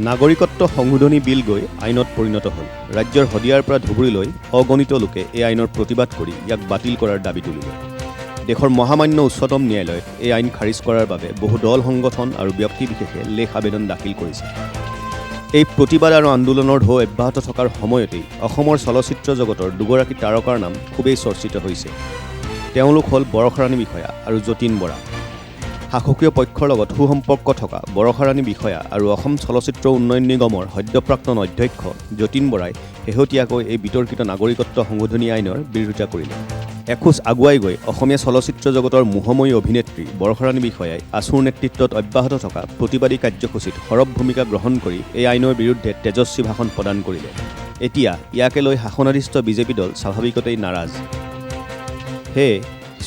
নাগৰিকত্ব সংশোধনী বিল গৈ আইনত পৰিণত হ'ল। ৰাজ্যৰ শদিয়াৰ পৰা ধুবুৰীলৈ অগণিত লোকে এই আইনৰ প্ৰতিবাদ কৰি ইয়াক বাতিল কৰাৰ দাবী তুলিলে। দেশৰ মহামান্য উচ্চতম ন্যায়ালয়ত এই আইন খাৰিজ কৰাৰ বাবে বহু দল সংগঠন আৰু ব্যক্তি বিশেষে লেখ আবেদন দাখিল কৰিছে। এই প্ৰতিবাদ আৰু আন্দোলনৰ ঢৌ অব্যাহত থকাৰ সময়তেই অসমৰ চলচ্চিত্ৰ জগতৰ দুগৰাকী তাৰকাৰ নাম খুবেই চৰ্চিত হৈছে। তেওঁলোক হ'ল বৰষাৰাণী বিষয়া আৰু যতীন বৰা। শাসকীয় পক্ষৰ লগত সুসম্পৰ্ক থকা বৰষাৰাণী বিষয়া আৰু অসম চলচ্চিত্ৰ উন্নয়ন নিগমৰ সদ্যপ্ৰাক্তন অধ্যক্ষ যতীন বৰাই শেহতীয়াকৈ এই বিতৰ্কিত নাগৰিকত্ব সংশোধনী আইনৰ বিৰোধিতা কৰিলে। এখোজ আগুৱাই গৈ অসমীয়া চলচ্চিত্ৰ জগতৰ মোহময়ী অভিনেত্ৰী বৰষাৰাণী বিষয়াই আছুৰ নেতৃত্বত অব্যাহত থকা প্ৰতিবাদী কাৰ্যসূচীত সৰব ভূমিকা গ্ৰহণ কৰি এই আইনৰ বিৰুদ্ধে তেজস্বী ভাষণ প্ৰদান কৰিলে। এতিয়া ইয়াকে লৈ শাসনাধিষ্ঠ বিজেপি দল স্বাভাৱিকতেই নাৰাজ। সেয়ে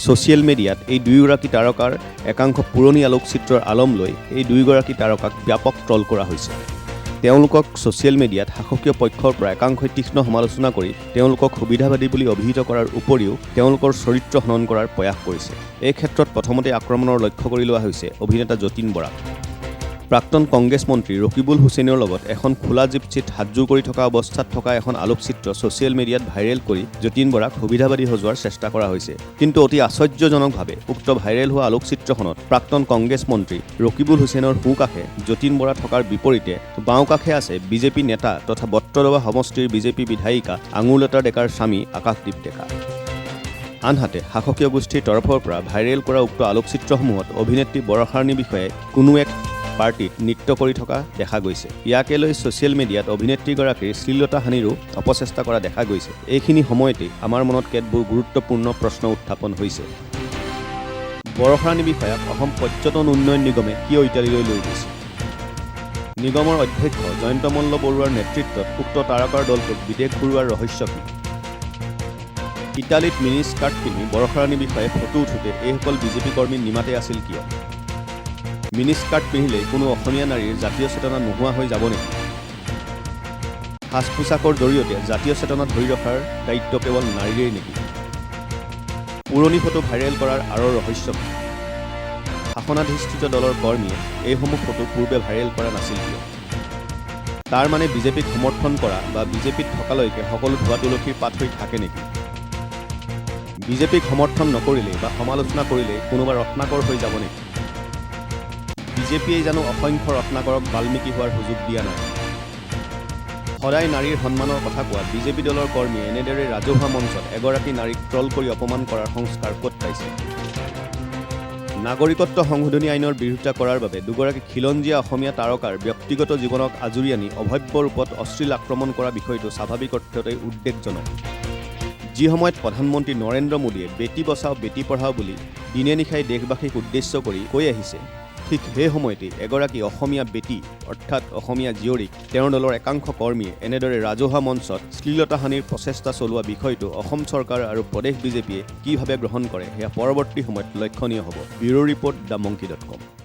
ছ'চিয়েল মিডিয়াত এই দুয়োগৰাকী তাৰকাৰ একাংশ পুৰণি আলোকচিত্ৰৰ আলম লৈ এই দুয়োগৰাকী তাৰকাক ব্যাপক ট্ৰল কৰা হৈছে। তেওঁলোকক ছ'চিয়েল মিডিয়াত শাসকীয় পক্ষৰ পৰা একাংশই তীক্ষ্ণ সমালোচনা কৰি তেওঁলোকক সুবিধাবাদী বুলি অভিহিত কৰাৰ উপৰিও তেওঁলোকৰ চৰিত্ৰ হনন কৰাৰ প্ৰয়াস কৰিছে। এই ক্ষেত্ৰত প্ৰথমতে আক্ৰমণৰ লক্ষ্য কৰি লোৱা হৈছে অভিনেতা যতীন বৰাক। প্ৰাক্তন কংগ্ৰেছ মন্ত্ৰী ৰকিবুল হুছেইনৰ লগত এখন খোলা জিপচিত হাতযোৰ কৰি থকা অৱস্থাত থকা এখন আলোকচিত্ৰ ছ'চিয়েল মিডিয়াত ভাইৰেল কৰি যতীন বৰাক সুবিধাবাদী সজোৱাৰ চেষ্টা কৰা হৈছে। কিন্তু অতি আশ্চৰ্যজনকভাৱে উক্ত ভাইৰেল হোৱা আলোকচিত্ৰখনত প্ৰাক্তন কংগ্ৰেছ মন্ত্ৰী ৰকিবুল হুছেইনৰ সোঁকাষে যতীন বৰা থকাৰ বিপৰীতে বাওঁকাষে আছে বিজেপি নেতা তথা বটদ্ৰৱা সমষ্টিৰ বিজেপি বিধায়িকা আঙুৰলতা ডেকাৰ স্বামী আকাশদ্বীপ ডেকা। আনহাতে শাসকীয় গোষ্ঠীৰ তৰফৰ পৰা ভাইৰেল কৰা উক্ত আলোকচিত্ৰসমূহত অভিনেত্ৰী বৰষাৰাণী বিষয়াই কোনো এক পাৰ্টিত নৃত্য কৰি থকা দেখা গৈছে। ইয়াকে লৈ ছ'চিয়েল মিডিয়াত অভিনেত্ৰীগৰাকীৰ শ্লীলতাহানিৰো অপচেষ্টা কৰা দেখা গৈছে। এইখিনি সময়তেই আমাৰ মনত কেতবোৰ গুৰুত্বপূৰ্ণ প্ৰশ্ন উত্থাপন হৈছে। বৰষাৰাণী বিষয়াক অসম পৰ্যটন উন্নয়ন নিগমে কিয় ইটালীলৈ লৈ গৈছে? নিগমৰ অধ্যক্ষ জয়ন্ত মল্ল বৰুৱাৰ নেতৃত্বত উক্ত তাৰকাৰ দলটোক বিদেশ ঘূৰোৱাৰ ৰহস্য কি? ইটালীত মিনি স্কাৰ্ট পিন্ধি বৰষাৰাণী বিষয়াই ফটো উঠোতে এইসকল বিজেপি কৰ্মী নিমাতে আছিল কিয়? মিনি স্কাৰ্ট পিন্ধিলেই কোনো অসমীয়া নাৰীৰ জাতীয় চেতনা নোহোৱা হৈ যাব নেকি? সাজ পোছাকৰ জৰিয়তে জাতীয় চেতনা ধৰি ৰখাৰ দায়িত্ব কেৱল নাৰীৰেই নেকি? পুৰণি ফটো ভাইৰেল কৰাৰ আঁৰৰ ৰহস্য কি? শাসনাধিষ্ঠিত দলৰ কৰ্মীয়ে এইসমূহ ফটো পূৰ্বে ভাইৰেল কৰা নাছিল কিয়? তাৰ মানে বিজেপিক সমৰ্থন কৰা বা বিজেপিত থকালৈকে সকলো ধোৱা তুলসীৰ পাত হৈ থাকে নেকি? বিজেপিক সমৰ্থন নকৰিলেই বা সমালোচনা কৰিলেই কোনোবা ৰত্নাকৰ হৈ যাব নেকি? বিজেপিয়েই জানো অসংখ্য ৰত্নাকৰক বাল্মীকি হোৱাৰ সুযোগ দিয়া নাই? সদায় নাৰীৰ সন্মানৰ কথা কোৱা বিজেপি দলৰ কৰ্মীয়ে এনেদৰে ৰাজহুৱা মঞ্চত এগৰাকী নাৰীক ট্ৰল কৰি অপমান কৰাৰ সংস্কাৰ ক'ত পাইছে? নাগৰিকত্ব সংশোধনী আইনৰ বিৰোধিতা কৰাৰ বাবে দুগৰাকী খিলঞ্জীয়া অসমীয়া তাৰকাৰ ব্যক্তিগত জীৱনক আঁজুৰি আনি অভব্য ৰূপত অশ্লীল আক্ৰমণ কৰা বিষয়টো স্বাভাৱিক অৰ্থতেই উদ্বেগজনক। যি সময়ত প্ৰধানমন্ত্ৰী নৰেন্দ্ৰ মোদীয়ে বেটী বচাও বেটী পঢ়াও বুলি দিনে নিশাই দেশবাসীক উদ্দেশ্য কৰি কৈ আহিছে, ঠিক সেই সময়তেই এগৰাকী অসমীয়া বেটী অৰ্থাৎ অসমীয়া জীয়ৰীক তেওঁৰ দলৰ একাংশ কৰ্মীয়ে এনেদৰে ৰাজহুৱা মঞ্চত শ্লীলতাহানিৰ প্ৰচেষ্টা চলোৱা বিষয়টো অসম চৰকাৰ আৰু প্ৰদেশ বিজেপিয়ে কিভাৱে গ্ৰহণ কৰে সেয়া পৰৱৰ্তী সময়ত লক্ষণীয় হ'ব। Bureau report, the monkey dot com.